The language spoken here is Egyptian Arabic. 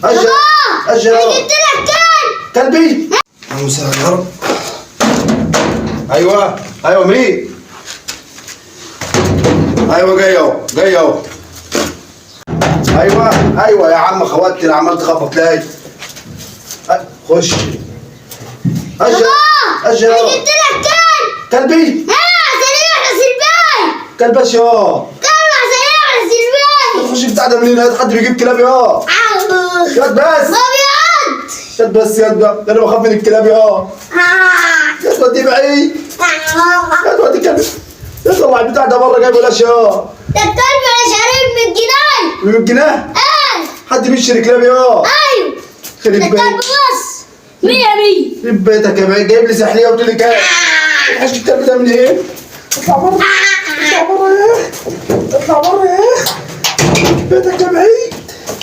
اجي اجي. انا جبت لك كلب. كلبي اللهم صل يا رب. ايوه ايوه مين؟ ايوه جاي اهو جاي اهو. ايوه ايوه يا عم خواتي، انا عمال تخبط لي. خش. اجي اجي. انا جبت لك كلب. كلبي. ها عشان يحرس البيت. كلبش يا كلب عشان يحرس البيت. تخش بتاع ده منين؟ حد بيجيب كلاب يا ياد بس. ما بيعض. ياد بس ياد بقى، ده انا بخاف من الكلاب يا ياد. ودي بعيد ياد، ودي كلب ياد. طلع البتاع ده بره، جايبه لاش يا ده الكلب انا شاريه ب 100 جنيه. ب 100 جنيه؟ اه. حد بيشتري كلاب يا؟ ايوه. خرب ده الكلب بيت. بص 100 100. خرب بيتك يا بعيد، جايب لي سحليه وتقول لي كام؟ تحش الكلب ده من ايه؟ اطلع بره اطلع بره يا اطلع بره يا بيتك يا بعيد.